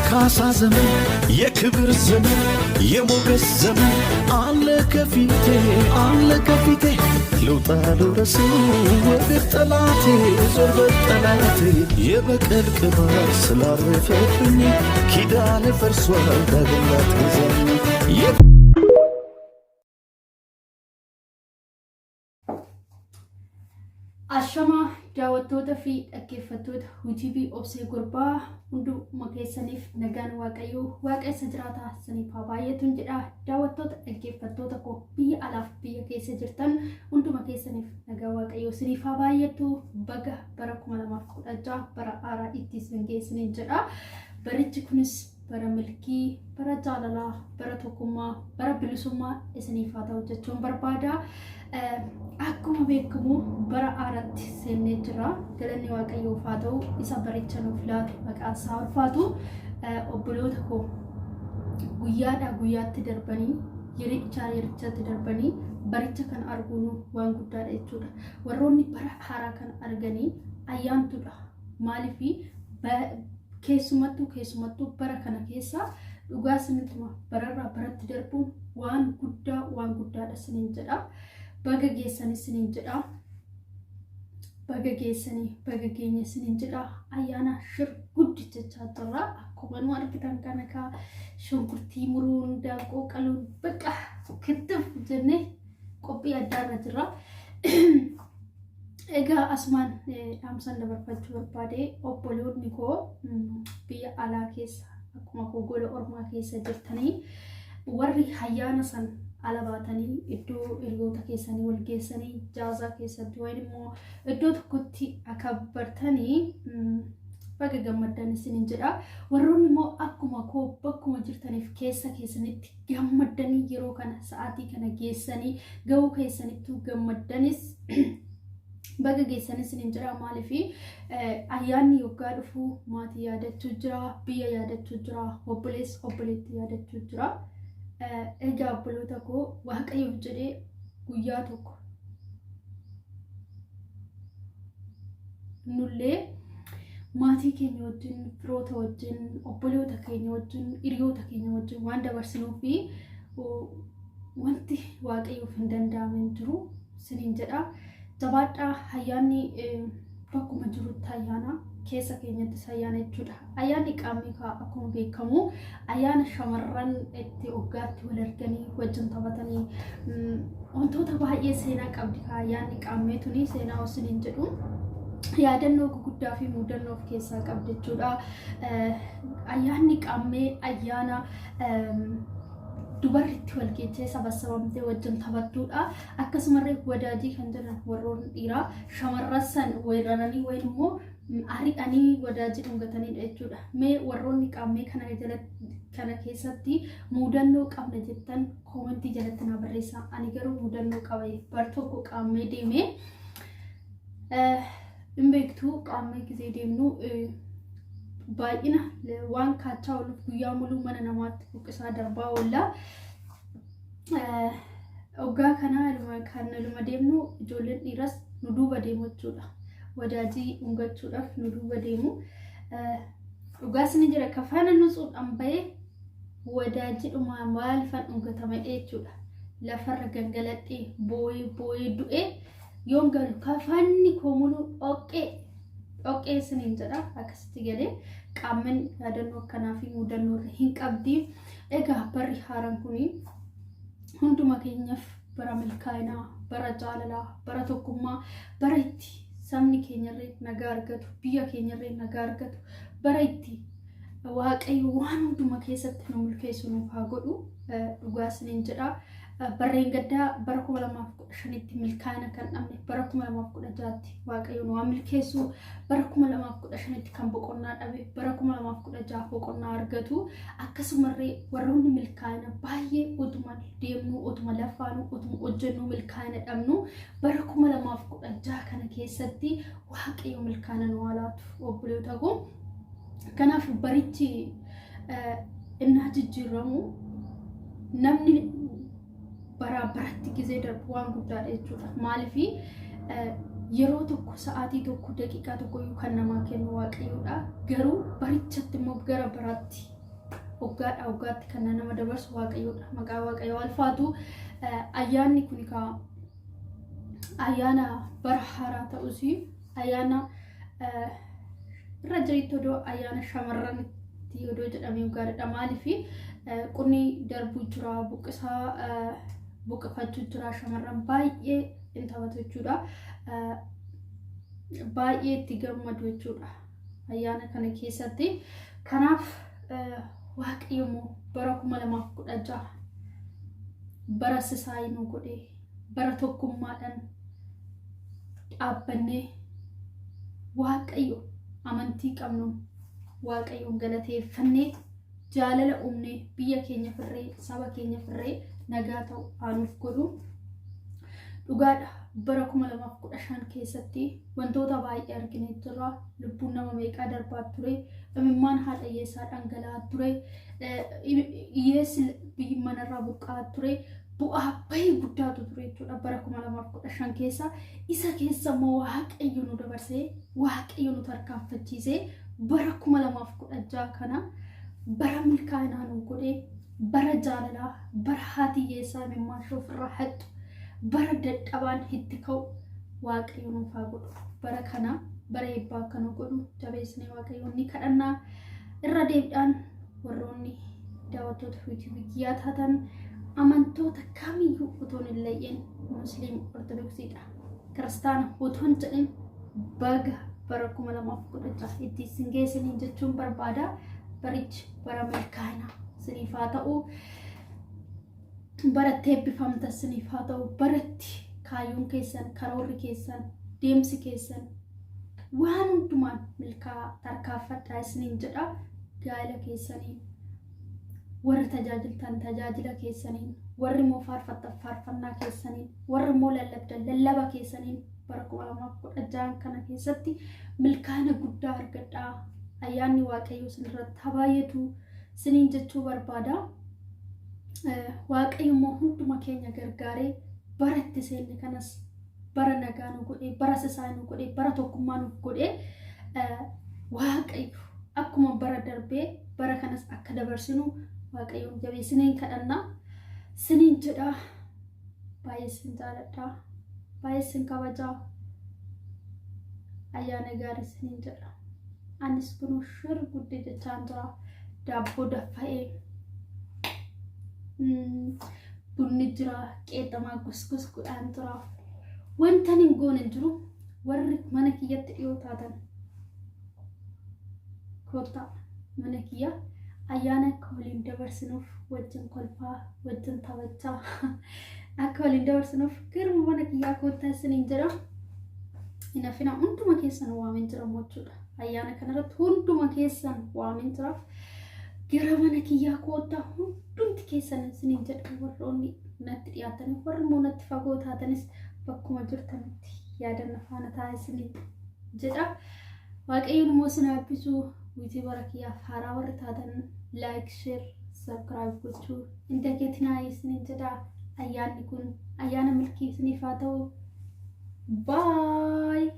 የካሳ ዘመን፣ የክብር ዘመን፣ የሞገስ ዘመን አለ ከፊቴ፣ አለ ከፊቴ። ልውጣ ልውረስ ወደ ጠላቴ፣ ዞር በል ጠላቴ። የበቀል ቅባት ስላረፈብኝ ኪዳን ፈርሷል፣ ዳግም ላትገዛኝ። Ashamaa daawwattoota fi dhaggeeffattoota UTV Obsee Gurbaa, hunduma keessaniif nagaan Waaqayyoo Waaqa isa jiraataa isiniif haa baay'atuun jedha. Daawwattoota, dhaggeeffattoota koo biyya alaaf biyya keessa jirtan hunduma keessaniif nagaan Waaqayyoo isiniif haa baay'atu. Baga bara 2016 bara haaraa itti isin geessiniin jedha. Barichi kunis bara milkii, bara jaalalaa, bara tokkummaa, bara bilisummaa isiniif haa ta'u jechuun barbaada. Akkuma beekamu bara haaraatti seennee jira. Galanni Waaqayyoof haa ta'u, isa baricha nuuf laatu maqaan isaa ulfaatu. Obboloota koo, guyyaadhaa guyyaatti darbanii, yerichaa yerichatti darbanii baricha kana arguun waan guddaadha jechuudha. Warroonni bara haaraa kana arganii ayyaantuudha. Maaliif? Keessumattuu bara kana keessa dhugaa isinitti hima, bararraa baratti darbuun waan guddaa, waan guddaadha isiniin jedha. Baga geessanii isiniin jedha. Baga geessanii, baga geenye isiniin jedha. Ayyaana shir guddi jechaa jirra. Akkuma nu argitan kana kaa shunkurtii muruun, daanqoo qaluun, bakka kittif jennee qophii addaarra jirra. Egaa asumaan dhaamsan dabarfachuu barbaade, obboloonni koo biyya alaa keessa akkuma koo gola ormaa keessa jirtanii, warri ayyaana san ala baatanii iddoo hiriyoota keessanii wal geessanii jaazaa keessatti wayin immoo iddoo tokkotti akabbartanii baga gammaddan isiniin jedha. Warroonni immoo akkuma koo bakkuma jirtaniif keessa keessanitti gammaddanii yeroo kana sa'aatii kana geessanii ga'uu keessanittuu gammaddanis baga geessanis isiniin jedha. Maaliif? Ayyaanni yoggaa dhufu maatii yaadachuu jira, biyya yaadachuu jira, obboleessa obboleettii yaadachuu jira. Egaa obboloota koo, Waaqayyoof jedhee guyyaa tokko nullee maatii keenya wajjin, firoota wajjin, obboloota keenya wajjin, hiriyoota keenya wajjin waan dabarsinuu fi wanti Waaqayyoof hin danda'amne hin jiru siniin jedha. Jabaadhaa, ayyaanni bakkuma jirutti ayyaana, keessa keenyattis ayyaana jechuudha. Ayyaanni qaamni akkuma beekamu ayyaana shamarran itti waggaatti wal arganii wajjin taphatanii wantoota baay'ee seenaa qabdi. Ayyaanni qaammee tuni seenaa osiniin jedhu yaadannoo guguddaa fi mudannoo of keessaa qabdi jechuudha. Ayyaanni qaammee ayyaana dubarri itti wal geechee sabassabamtee wajjin taphattuudha. Akkasumallee wadaajii kan jedhan warroonni dhiiraa shamarran san weeraranii wayin immoo ari'anii wadaajii dhungatanidha jechuudha. Mee warroonni qaammee kana jalatti kana keessatti mudannoo qabna jettan koomentii jalatti naa barreessaa. Ani garuu mudannoo qaba. Bar tokko qaammee deemee hin beektu, qaammee gizee deemnu baay'ina waan kaachaa ooluuf guyyaa muluu mana namaatti buqqisaa darbaa oolla. Waggaa kana kan ilma deemnu ijoolleen dhiiras nu duuba deemu jechuudha. Wadaajii dhungachuudhaaf nu duuba deemu. Dhugaas ni jira, kafaana nutsuudhaan bahee wadaajidhuma maalifan dhungatama jechuudha. Lafarra gangaladhee booyee booyee du'ee yoon galu kafaanni koo muluu dhoqqee dhoqqee isiniin jedha. Akkasitti galee qaamni yaadannoo akkanaa fi mudannoo irra hin qabdi. Egaa barri haaraan kuni hunduma keenyaaf bara milkaa'inaa, bara jaalalaa, bara tokkummaa, bara itti sabni keenyarree nagaa argatu, biyya keenyarree nagaa argatu, bara itti Waaqayyo waan hunduma keessatti nu milkeessu nuuf haa godhu. Dhugaa isiniin jedha. Barreen gaddaa bara 2015tti milkaa'ina kan dhabne bara 2016tti Waaqayyo nu haa milkeessu. Bara 2015tti kan boqonnaa dhabe bara 2016 boqonnaa argatu. Akkasumallee warroonni milkaa'ina baay'ee utuma deemnu, utuma lafaanu, utuma hojjennu milkaa'ina dhabnu bara 2016 kana keessatti Waaqayyo milkaa'ina nu haa laatu, obboloota koo. Kanaaf barichi innaa jijjiiramu namni baraa baratti gizee darbu waan guddaadha jechuudha. Maaliif? Yeroo tokko, sa'aatii tokko, daqiiqaa tokko iyyuu kan namaa kennu Waaqayyoodha. Garuu barichatti immoo gara baraatti Waggaadhaa waggaatti kan nama dabarsu Waaqayyoodha. Maqaa Waaqayyoo alfaatu. Ayyaanni kun kaa ayyaana bara haaraa ta'us, ayyaana irra jireetti odoo ayyaana shamarranitti odoo jedhamee gaariidha. Maaliif? Qunni darbuu jira, buqqisaa buqqifachuu jira, shamarran baay'ee hin taphatu jechuudha. Baay'ee itti gammadu jechuudha ayyaana kana keessatti. Kanaaf Waaqayyo immoo bara 2016 bara sisaayii nu godhee, bara tokkummaadhaan dhaabbannee, Waaqayyo amantii qabnu Waaqayyoon galateeffannee, jaalala uumnee, biyya keenya firree, saba keenya firree nagaa ta'u aanuuf godhu. Dhugaadha, bara 2015 keessatti wantoota baay'ee arginee jirra. Lubbuun nama meeqaa darbaa ture, imimmaan haadha hiyyeessaa dhangala'aa ture, hiyyeessi biyyi manarraa buqqa'aa ture, bu'aa bahii guddaatu ture jechuudha bara 2015 keessa. Isa keessa immoo Waaqayyo nu dabarsee, Waaqayyo nu tarkaanfachiisee, bara 2016 kana bara milkaa'inaa nu godhee, bara jaalalaa, bara haati hiyyeessaa imimmaan ishee ofirraa haxxu, bara dadhabaan itti ka'u Waaqayyo nuuf haa godhu. Bara kana bara eebbaa akka nu godhu jabeessinee Waaqayyoon ni kadhannaa. Irra deebiidhaan warroonni daawwattoota yuutuubii kiyyaa taatan, amantoota kamiyyuu otoo hin leeyyin, Musliim, Ortodoksiidha, Kiristaana otoo hin jedhin, baga bara 2016 itti isin geessiniin jechuun barbaada. Barichi bara milkaa'inaa isiniif haa ta'u. Baratti eebbifamta isiniif haa ta'u. Baratti kaayyoon keessan, karoorri keessan, deemsi keessan waan hundumaan milkaa'aa tarkaanfadhaa isiniin jedha. Gaa'ela keessaniin, warri tajaajiltan tajaajila keessaniin, warri immoo faarfattan faarfannaa keessaniin, warri immoo lallabdan lallaba keessaniin bara 2016 kana keessatti milkaa'ina guddaa argadhaa. Ayyaanni Waaqayyoo isinirratti haa baay'atu isiniin jechuu barbaada. Waaqayyo immoo hunduma keenya gargaaree bara itti seenne kanas bara nagaa nu godhee, bara sisaa nu godhee, bara tokkummaa nu godhee, Waaqayyo akkuma bara darbee bara kanas akka dabarsinu Waaqayyoon jabeessineen kadhannaa siniin jedha. Baay'ee sin jaaladha. Baay'ee sin kabajaa. Ayyaana gaarii siniin jedha. Anis kunuu shir guddee jechaan jira. Daabboo daffa'ee, bunni jira, qeexamaa gusgus godhaan jira. Wanta hin goone hin jiru. Warri mana kiyyatti dhiyoo taatan kottaa mana kiyya, ayyaana akka waliin dabarsinuuf, wajjin kolfaa, wajjin taphachaa akka waliin dabarsinuuf garuma mana kiyyaa kottaa isiniin jedha. Hin hafina, hunduma keessan waameen jira jechuudha. Ayyaana kanarratti hunduma keessan waameen jira. Gara mana kiyyaa kottaa hundumti keessan isiniin jedha. Warroonni natti dhiyaatanii, warri immoo natti fagoo taatanis, bakkuma jirtanitti yaadanna faana taa'aa isiniin jedha. Waaqayyoon immoo isin eebbisu. Yuutuubara kiyyaaf haaraa warri taatan like, share, subscribe gochuu hin dagatinaa isiniin jedha. Ayyaanni kun ayyaana milkii isiniif haa ta'u. Bye.